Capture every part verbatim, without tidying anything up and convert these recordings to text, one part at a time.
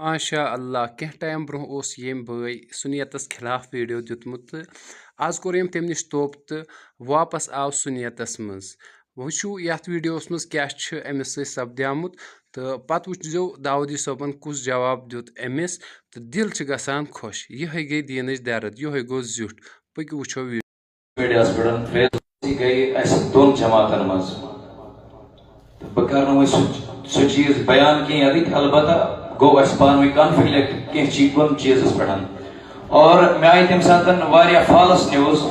ماشاء اللہ، کینٛہہ ٹایم برونٛہہ اوس ییٚمۍ بٲے سُنیتَس خلاف ویڈیو دیُتمُت تہٕ آز کوٚر ییٚمۍ تَمہِ نِش توبہٕ تہٕ واپس آو سُنیتَس منٛز۔ وٕچھِو یَتھ ویڈیوَس منٛز کیٛاہ چھُ أمِس سۭتۍ سپدیومُت تہٕ پَتہٕ وٕچھزیو داوودی صٲبَن کُس جواب دیُت أمِس تہٕ دِل چھِ گژھان خۄش۔ یِہوٚے گٔے دیٖنٕچ درد، یِہوٚے گوٚو زیُٹھ۔ پٔکِو وٕچھو ویڈیو۔ میڈیاہس پٮ۪ٹھ فیس گٔے اَسہِ دۄن جماعتن منٛز۔ تہٕ بہٕ کرٕ نہٕ وۄنۍ سُہ سُہ چیٖز بیان کینٛہہ ییٚتٮ۪تھ، البتہ گوٚو اَسہِ پانہٕ ؤنۍ کانفلکٹ کینٛہہ چی کُن چیٖزس پٮ۪ٹھ۔ اور مےٚ آیہِ تَمہِ ساتہٕ واریاہ فالس نیوز۔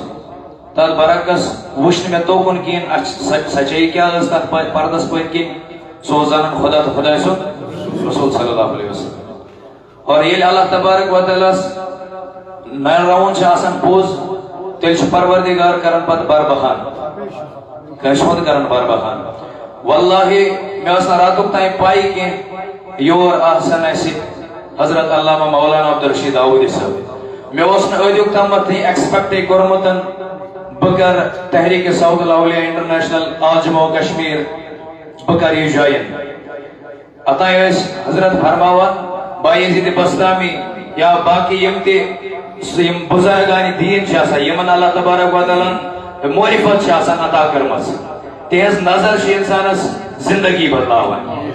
تَتھ برعکس وٕچھ نہٕ مےٚ توکُن کِہیٖنۍ، اَسہِ سچ سچٲیی کیٛاہ ٲس تَتھ پَ- پردس پٔتۍ کِنۍ۔ سُہ اوس زانان خۄدا تہٕ خۄداے سُنٛد رسول صلی اللہ علیہ وسلم۔ اور ییٚلہِ اللہ تبارک و تعالیٰ ہس ناراوُن چھُ آسان پوٚز، تیٚلہِ چھُ پروردگار کران پتہٕ بر بہان۔ کٲنٛسہِ ہُنٛد کران بر بہان۔ واللہ مےٚ ٲس نہٕ راتُک تام پَے کینٛہہ یور آسن اَسہِ حضرت علامہ مولانا عبدالرشید داوودی صٲب۔ مےٚ اوس نہٕ أزیُک تامَتھ یہِ ایکسپیکٹٕے کوٚرمُت بہٕ کرٕ تحریک صوت الاولیاء انٹرنیشنل آل جموں و کشمیر، بہٕ کرٕ یہِ جوین۔ اوٚتام ٲسۍ حضرت فرماوان، بایزید بسطامی یا باقٕے یِم تہِ، یِم بُزرگانِ دیٖن چھِ آسان، یِمن اللہ تبارک و تعالیٰ ہن معرفت چھِ آسان عطا کٔرمٕژ، تِہنٛز نظر چھِ انسانس زندگی بدلاوان۔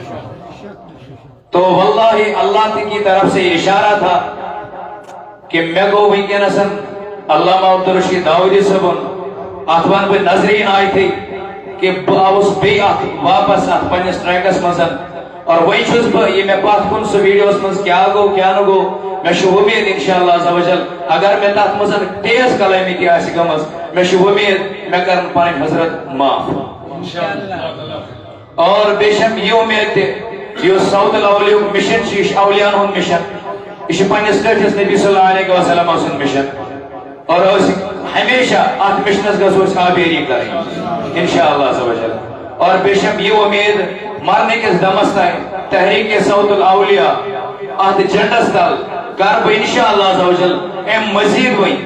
تو واللہ اللہ کی طرف سے اشارہ تھا کہ مےٚ گوٚو وٕنکیٚنس علامہ عبدالرشید داوودی صٲبُن، اتھ ونہٕ بہٕ نظرِ عنایتھٕے کہ بہٕ آوُس بیٚیہِ اتھ واپس اتھ پننِس ٹریکس منٛز۔ اور وۄنۍ چھُس بہٕ یہِ مےٚ پتھ کُن سُہ ویڈیوس منٛز کیٛاہ گوٚو کیٛاہ نہٕ گوٚو، مےٚ چھُ وۄمید انشاءاللہ عز و جل اگر مےٚ تتھ منٛز تیز کلامی تہِ آسہِ گٔمٕژ، مےٚ چھُ وۄمید مےٚ کرن پنٕنۍ حضرت معاف۔ اور بیٚیہِ چھم یہِ وۄمید تہِ یُس صوت الاولیاہُک مِشن چھُ، یہِ چھُ اولیاہن ہُنٛد مِشن، یہِ چھُ پننِس ٹٲٹھِس نبی صلی اللہ علیہ وسلم سُنٛد مِشن۔ اور أسۍ ہمیشہ اتھ مِشنس گژھو أسۍ آبیٲری کرٕنۍ انشاءاللہ عز و جل۔ اور بیٚیہِ چھم یہِ وۄمید مرنہٕ کِس دمس تام تحریک صوت الاولیاء اتھ جنڈس تل کرٕ بہٕ انشاءاللہ عز و جل امہِ مزید وۄنۍ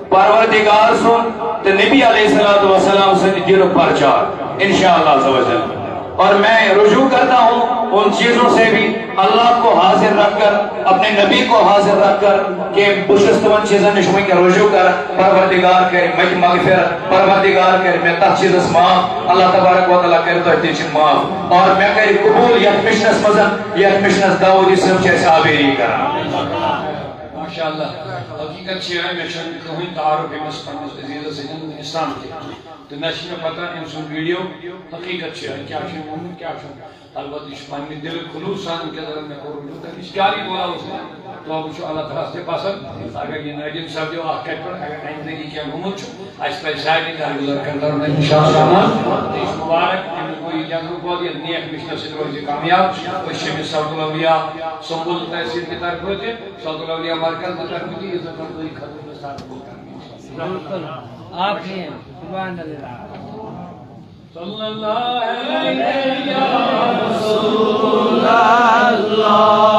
پروردگار سُنٛد تہٕ نبی علیہ الصلوۃ والسلام سٕنٛدِ دیٖنُک پرچار انشاءاللہ عز و جل۔ اور میں رجوع کرتا ہوں ان چیزوں سے بھی، اللہ کو حاضر رکھ کر، اپنے نبی کو حاضر رکھ کر کہ بہٕ چھُس تِمن چیٖزن نِش وٕنکیٚن رجوع کران۔ پروردگار کرِ مےٚ تہِ مغفرت، پروردگار کرِ مےٚ تتھ چیٖزس معاف، اللہ تبارک و تعالیٰ کرِ تۄہہِ تہِ چھِ معاف۔ اور مےٚ کرِ قبول یتھ مِشنس منٛز، یتھ مِشنس داوودی صٲب چھِ اَسہِ آبیٲری کران۔ ماشاء اللہ۔ حقیقت چھِ یِہوٚے، مےٚ چھُنہٕ کٕہٕنۍ تعارُف أمِس پنٛنِس عزیٖزَس سۭتۍ اسلام کہِ۔ تہٕ نہ چھِ مےٚ پَتہ أمۍ سُنٛد ویٖڈیو حقیقت چھِ یِہوٚے، کیٛاہ چھُ أمۍ ووٚنمُت، کیٛاہ چھُنہٕ۔ البتہٕ یہِ چھُ پنٛنہِ دِلہٕ خلوٗص سان وٕنکیٚس اگر مےٚ کوٚر وٕچھُن، تہٕ أمِس کیٛاہ یہِ بولا اوس نہٕ، تو وٕچھو اللہ تعالیٰ ہَس تہِ پَسنٛد۔ اگر یہِ نٲدِم سَپدیو اَتھ کَتھِ پٮ۪ٹھ، اگر آیندٕ یہِ کینٛہہ گوٚمُت چھُ، اَسہِ پَزِ سارنٕے درگُزر کَرُن درگُزر اِنشاء الرحمن۔ تہٕ یہِ چھُ مُبارک، أمِس گوٚو یہِ جنتُک وعدٕ، ییٚلہِ نیک مِشنَس سۭتۍ روزِ کامیاب۔ أسۍ چھِ أمِس صوت الاولیاء سمبل تحصیل کہِ طرفہٕ تہِ، صوت الاولیاء مرکز کہِ طرفہٕ تہِ، یہِ زَن تۄہہِ خٲطرٕ مےٚ ساتھ گوٚو کرنہٕ۔ بالکل۔ آمین۔ سبحان اللہ۔ صلی اللہ علیہ یا رسول اللہ۔